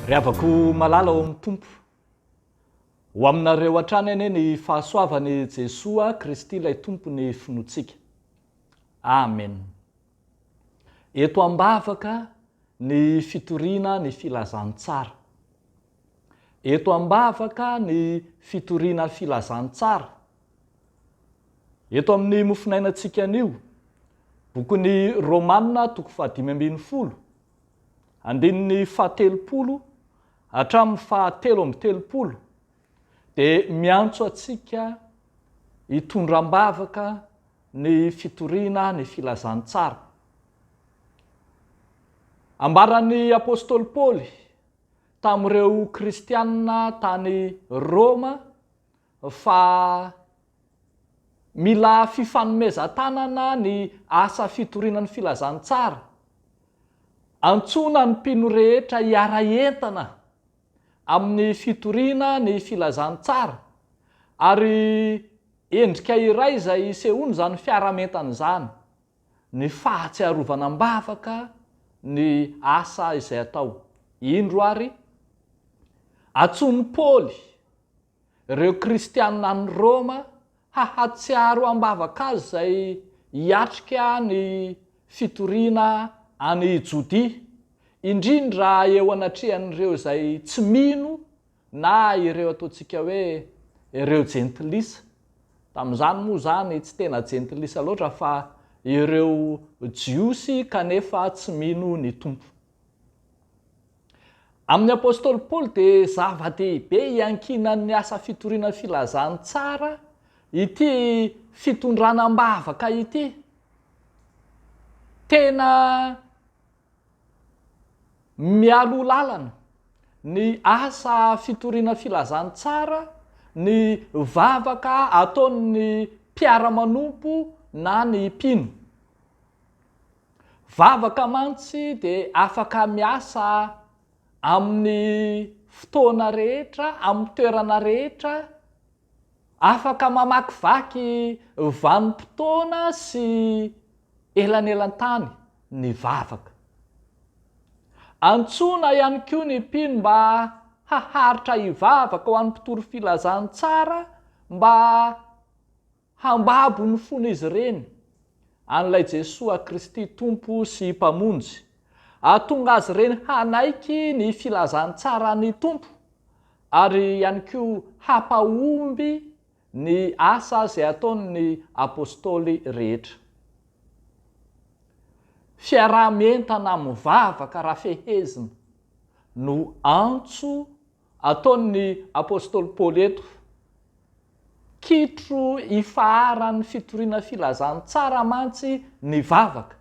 Ry havako malala ao amin'ny Tompo, ho aminareo hatrany anie ny fahasoavan'i Jesoa Kristy ilay Tompon'ny finoantsika. Amen. Eto am-bavaka ny fitoriana ny filazantsara. Eto am-bavaka ny fitoriana filazantsara. Eto amin'ny mofonainantsika anio, bokin'ny Romana toko fahadimy ambin'ny folo, andininy fahatelopolo hatramin'ny fahatelo amby telopolo dia miantso antsika hitondra am-bavaka ny fitoriana ny filazantsara. Ambaran'ny apostoly Paoly tamin'ireo kristianina tany Roma fa mila fifanomezan-tanana ny asa fitoriana ny filazantsara. Antsoina ny mpino rehetra hiara-hientana amin'ny fitoriana ny filazantsara ary endrika iray izay isehoan'izany fiara-mientana izany ny fahatsiarovana am-bavaka ny asa izay atao. Indro ary, antsoin'i Paoly ireo kristiana any Roma hahatsiaro am-bavaka azy izay hiatrika ny fitoriana any Jodia, indrindra eo anatrehan'ireo izay tsy mino na ireo ataontsika hoe ireo jentilisa. Tamin'izany moa izany tsy tena jentilisa loatra fa ireo Jiosy kanefa tsy mino ny Tompo. Amin'ny apostoly Paoly dia zava-dehibe iankinan'ny asa fitoriana filazantsara ity fitondrana am-bavaka ity. Tena mialoha lalana ny asa fitoriana filazantsara ny vavaka ataon'ny mpiara-manompo na ny mpino. Vavaka mantsy dia afaka miasa amin'ny fotoana rehetra, amin'ny toerana rehetra, afaka mamakivaky vanim-potoana sy elanelan-tany ny vavaka. Antsoina ihany koa ny mpino mba haharitra hivavaka ho an'ny mpitory filazantsara mba Hambabo ny fon'izy ireny an'ilay Jesoa Kristy Tompo sy Mpamonjy, hahatonga azy ireny hanaiky ny filazantsaran'ny Tompo ary ihany koa hampahomby ny asa izay ataon'ny Apôstôly rehetra. Fiaraha-mientana mivavaka raha fehezina no antso Ataon'ny apostoly Paoly eto, kitro ifaharan'ny fitoriana filazantsara mantsy ny vavaka.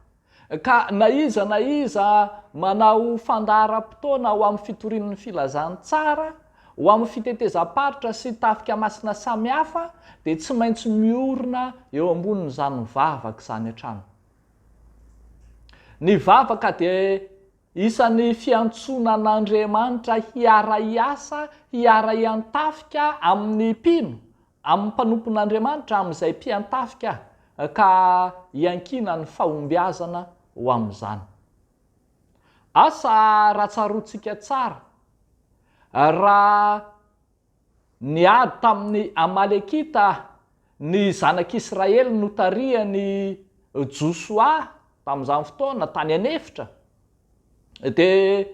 Ka na iza na iza manao fandaharam-potoana ho amin'ny fitoriana ny filazantsara, ho amin'ny fitetezam-paritra sy tafika masina samihafa, dia tsy maintsy miorina eo ambonin'izany vavaka izany hatrany. Ny vavaka dia Isan'ny fiantsoana an'Andriamanitra hiara-hiasa, hiara-hiantafika amin'ny mpino, amin'ny mpanompon'Andriamanitra, amin'izay mpiantafika ka iankinan'ny fahombiazana ho amin'izany. Asa raha tsaroantsika tsara, raha niady tamin'ny Amalekita ny zanak'Israely notarihan'i Josoa tamin'izany fotoana tany an'efitra, dia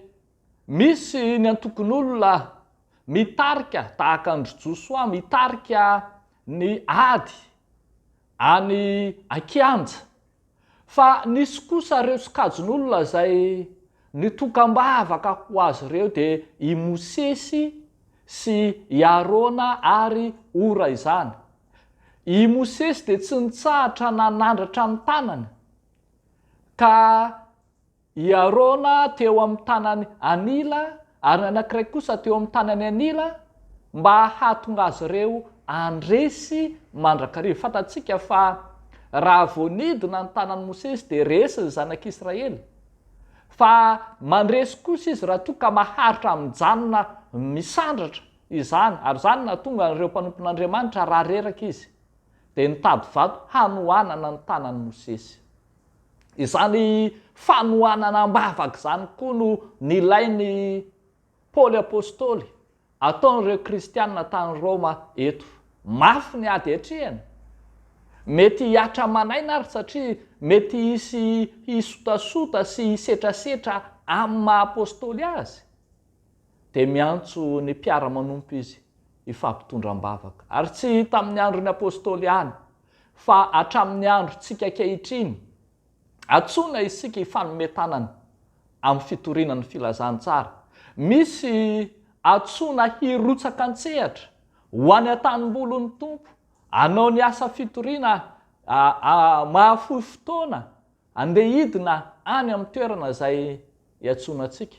misy ny antokon'olona mitarika tahaka an-dry Josoa mitarika ny ady any an-kianja. Fa nisy kosa ireo sokajin'olona izay nitokam-bavaka ho azy ireo dia i Mosesy sy i Arona ary Hora izany. I Mosesy dia tsy nitsahatra nanandratra ny tanany ka I Arona teo amin'ny tanany anila ary ny anankiray kosa teo amin'ny tanany anila mba hahatonga azy ireo handresy mandrakariva. Fantatsika fa raha vao nidina ny tanan'i Mosesy dia resy ny zanak'Israely. Fa mandresy kosa izy raha toa ka maharitra mijanona misandratra izany, ary izany no nahatonga an'ireo mpanompon'Andriamanitra raha reraka izy dia nitady vato hanohanana ny tanan'i Mosesy. Izany fanohanana am-bavaka izany koa no nilain'ny Paoly Apostoly ataon'ireo Kristianina tany Roma eto. Mafy ny ady atrehiny. Mety hihatra aman'aina ary satria mety hisy hisotasota sy hisetrasetra amin'ny maha apostoly azy. Dia miantso ny mpiara-manompo izy hifampitondra am-bavaka. Ary tsy tamin'ny andron'ny apostoly ihany fa hatramin'ny androntsika ankehitriny. Antsoina isika hifanome tanana amin'ny fitoriana ny filazantsara. Misy antsoina hirotsaka an-tsehatra ho any an-tanimbolin'ny Tompo, hanao ny asa fitoriana mahafoy fotoana, andeha hidina any amin'ny toerana izay iantsoana antsika.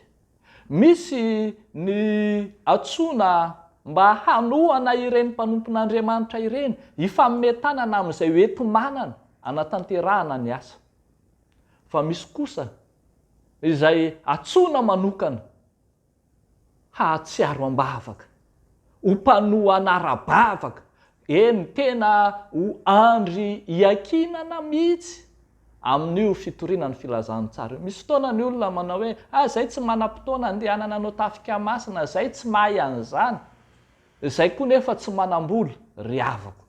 Misy ny antsoina mba hanohana ireny mpanompon'Andriamanitra ireny, hifanome tanana amin'izay hoenti-manana hanatanterahana ny asa. Fa misy kosa izay antsoina manokana hahatsiaro am-bavaka, ho mpanohana ara-bavaka, eny tena ho andry iankinana mihitsy amin'io fitoriana ny filazantsara io. Misy fotoana ny olona manao hoe, ah zay tsy manam-potoana andehanana hanao tafika masina, zay tsy mahay an'izany, zay koa nefa tsy manam-bola, ry havako.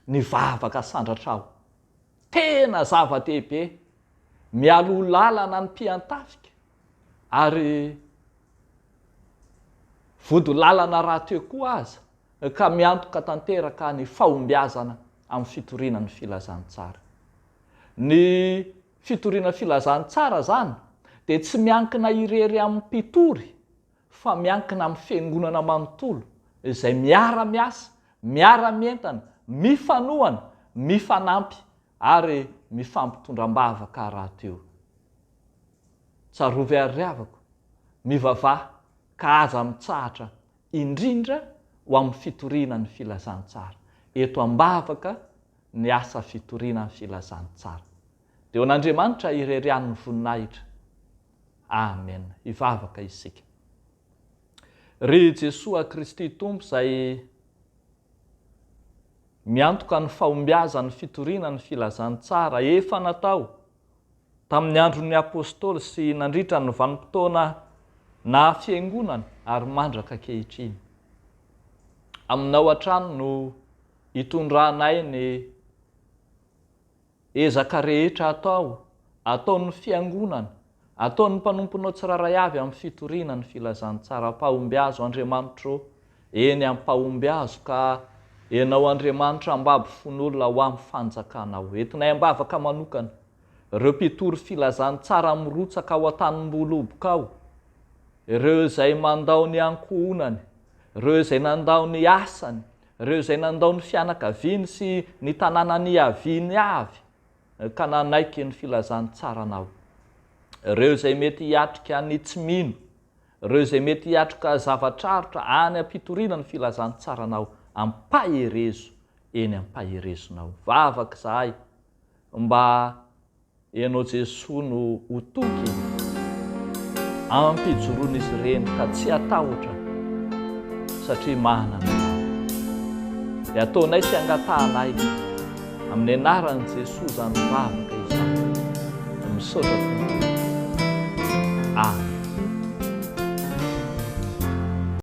Ny vavaka asandratrao, tena zava-dehibe, mialoha lalana ny mpiantafika, ary vodilalana rahateo koa aza ka miantoka tanteraka ny fahombiazana amin'ny fitoriana ny filazantsara. Ny fitoriana filazantsara izany dia tsy miankina irery amin'ny mpitory fa miankina amin'ny fiangonana manontolo izay miara-miasa, miara-mientana, mifanohana, mifanampy ary mifampitondra am-bavaka rahateo. Tsarovy ary ry havako, mivavaha ka aza mitsahatra indrindra ho amin'ny fitoriana ny filazantsara. Eto am-bavaka ny asa fitoriana ny filazantsara. Dia ho an'Andriamanitra irery ihany ny voninahitra. Amen. Hivavaka isika. Ry Jesoa Kristy Tompo izay miantoka ny fahombiazan'ny fitoriana ny filazantsara efa natao tamin'ny andron'ny Apostoly sy nandritra ny vanim-potoana naha Fiangonana ary mandraka ankehitriny. Aminao hatrany no itondranay ny ezaka rehetra atao, ataon'ny Fiangonana, ataon'ny mpanomponao tsirairay avy amin'ny fitoriana ny filazantsara. Ampahombiazo Andriamanitro ô, eny ampahombiazo ka Ianao Andriamanitra ambabo fon'olona ho amin'ny fanjakanao. Entinay am-bavaka manokana ireo mpitory filazantsara mirotsaka ao an-tanimboaloboka ao, ireo izay mandao ny ankohonany, ireo izay nandao ny asany, ireo izay nandao ny fianakaviany sy ny tanàna niaviany avy ka nanaiky ny filazantsaranao. Ireo izay mety hiatrika ny tsy mino, ireo izay mety hiatrika zava-tsarotra any am-pitoriana ny filazantsaranao, ampaherezo eny ampaherezonao. Vavaka izahay mba Ianao Jesoa no ho toky ampijoroan'izy ireny ka tsy hatahotra satria manana Anao. Dia ataonay sy angatahanay amin'ny anaran'i Jesoa izany vavaka izany. Misaotra Tompo.